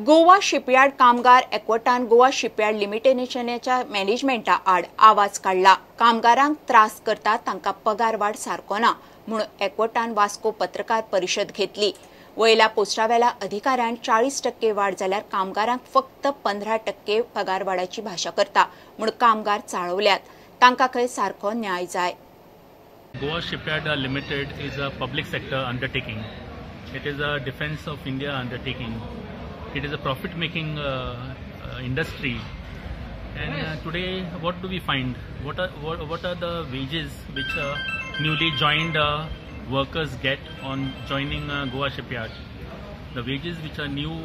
Goa shipyard कामगार एकवटान Goa shipyard लिमिटेशनाच्या मॅनेजमेंटा आड आवाज काडला। कामगारांक त्रास करता तांकां पगार वाड सारको ना म्हूण एकवटान वास्को पत्रकार परिशद घेतली। वयल्या पोस्टावेल्या अधिकाऱ्यान 40% वाड जाल्यार कामगारांक फक्त 15% पगार वाडाची भाशा करता म्हूण कामगार चाळवल्यात। तांकां खंय सारको न्याय जाय। Goa Shipyard Limited is a public sector undertaking. It is a Defence of India undertaking. It is a profit-making industry. And today, what do we find? What are the wages which newly joined workers get on joining Goa Shipyard? The wages which a new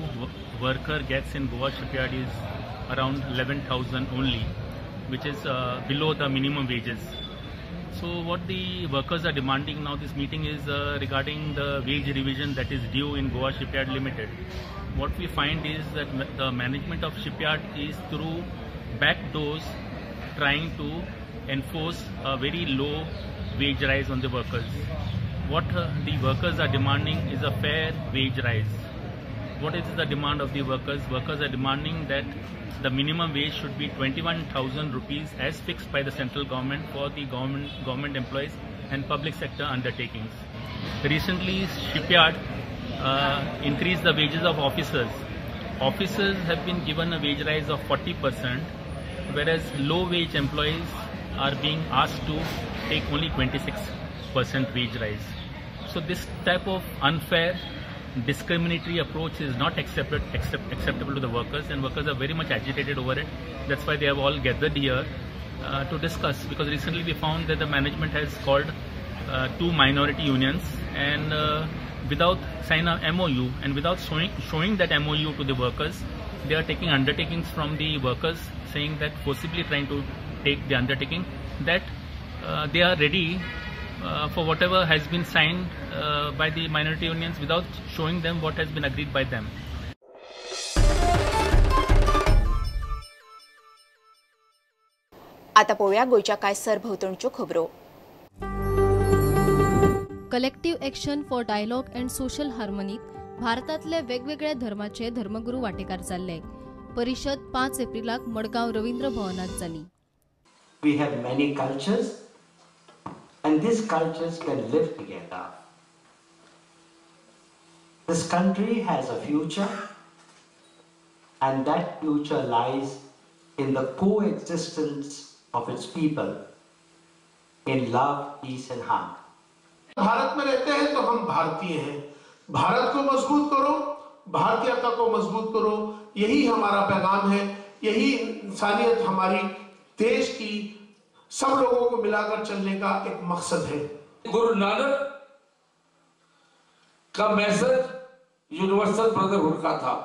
worker gets in Goa Shipyard is around 11,000 only, which is below the minimum wages. So what the workers are demanding now, this meeting is regarding the wage revision that is due in Goa Shipyard Limited. What we find is that the management of shipyard is through back doors trying to enforce a very low wage rise on the workers. What the workers are demanding is a fair wage rise. What is the demand of the workers? Workers are demanding that the minimum wage should be 21,000 rupees as fixed by the central government for the government employees and public sector undertakings. Recently, shipyard increased the wages of officers. Officers have been given a wage rise of 40%, whereas low wage employees are being asked to take only 26% wage rise. So this type of unfair, discriminatory approach is not acceptable to the workers, and workers are very much agitated over it. That's why they have all gathered here to discuss, because recently we found that the management has called two minority unions and without sign a MOU and without showing that MOU to the workers, they are taking undertakings from the workers, saying that forcibly trying to take the undertaking that they are ready for whatever has been signed by the minority unions without showing them what has been agreed by them. आता पोळ्या गोयच्या काय सरभोवतणच्यो खबरो. Collective action for dialogue and social हार्मनीत भारतातले वेगवेगळ्या धर्माचे धर्मगुरू वाटेकार जाल्ले. परिषद 5 एप्रिलाक मडगांव रवींद्र भवनात जाली. We have many cultures and these cultures can live together. This country has a future and that future lies in the coexistence of its people in love, peace and harmony. Bharat में रहते हैं तो हम भारतीय हैं। भारत को मजबूत करो, भारतीयता को मजबूत करो, यही हमारा पैगाम है, यही इंसानियत हमारी देश की सब लोगों को मिलाकर चलने का एक मकसद है। गुरु नानक का मैसेज यूनिवर्सल ब्रदरहुड का था,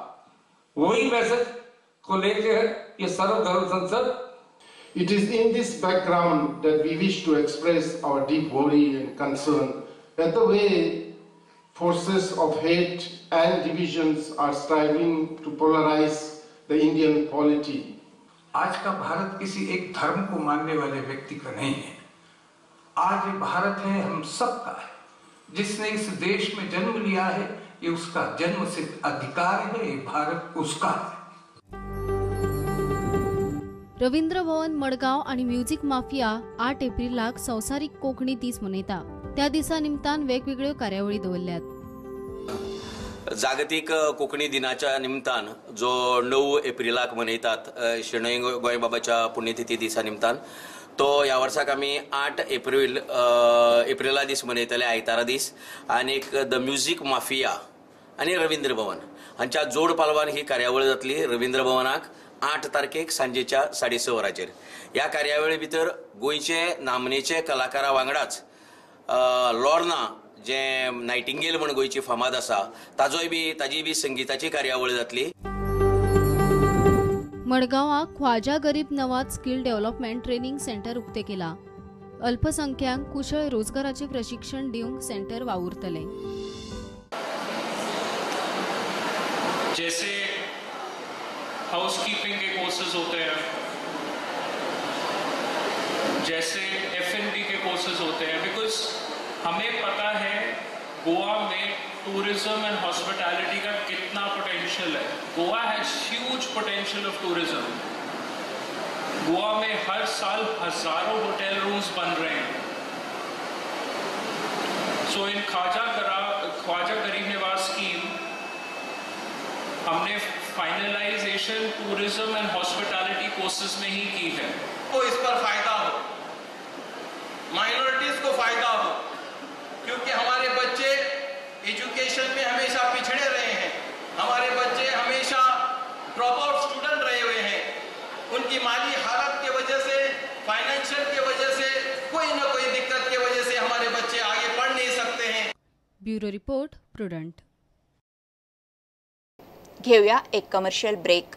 वही मैसेज को लेकर ये सर्वधर्म संसद। It is in this background that we wish to express our deep worry and concern at the way forces of hate and divisions are striving to polarize the Indian polity. आज का भारत किसी एक धर्म को मानने वाले व्यक्ति का नहीं है। आज ये भारत है, हम सबका है। जिसने इस देश में जन्म लिया है ये उसका जन्म सिद्ध अधिकार है, ये भारत उसका है। रवींद्र भवन मडगांव आणि म्युझिक माफिया 8 एप्रिलाक संवसारीक कोंकणी दीस मनयता. त्या दिसा निमतान वेगवेगळ्यो कार्यावळी दवरल्यात. जागतीक कोंकणी दिनाच्या निमतान जो 9 एप्रिलाक मनयतात शणै गोंयबाबाच्या पुण्यतिथी दिसा निमतान, तो ह्या वर्साक आमी 8 एप्रिला दीस मनयतले, आयतारा दीस. आनीक the music mafia आनी रवींद्र भवन हांच्या जोड पालवान ही कार्यावळ जातली रवींद्र भवनाक 8 तारखेक सांजेच्या 6:30 वरांचेर. ह्या कार्यावळी भितर गोंयचे नामनेचे कलाकारा वांगडाच लोर्ना जे नायटिंगेल म्हण गोंयची फामाद आसा ताजोय बी ताजी बी संगीताची कार्यावळ जातली. मडगांवां Khwaja Garib Nawaz skill development training centre उक्ते केला. अल्पसंख्याक कुशळ रोजगाराचे प्रशिक्षण दिवंक सेंटर वावुरतले. जैसे हाउसकीपिंग के कोर्सेज होते हैं, जैसे F&B के कोर्सेज होते हैं, because हमें पता है गोवा में टूरिज्म एंड हॉस्पिटैलिटी का कितना पोटेंशियल है। Goa has huge potential of tourism. Goa में हर साल हजारों होटल रूम्स बन रहे हैं। सो इन ख्वाजा गरीब निवाज स्कीम हमने finalisation tourism and hospitality courses में ही की है। को इस पर फायदा हो, माइनॉरिटीज को फायदा हो, क्योंकि हमारे बच्चे एजुकेशन में हमेशा पिछड़े रहे हैं, हमारे बच्चे हमेशा ड्रॉप आउट स्टूडेंट रहे हुए हैं। उनकी माली हालत के वजह से, फाइनेंशियल के वजह से, कोई ना कोई दिक्कत के वजह से हमारे बच्चे आगे पढ़ नहीं सकते हैं। Bureau report, Prudent. घेऊया एक कमर्शियल ब्रेक।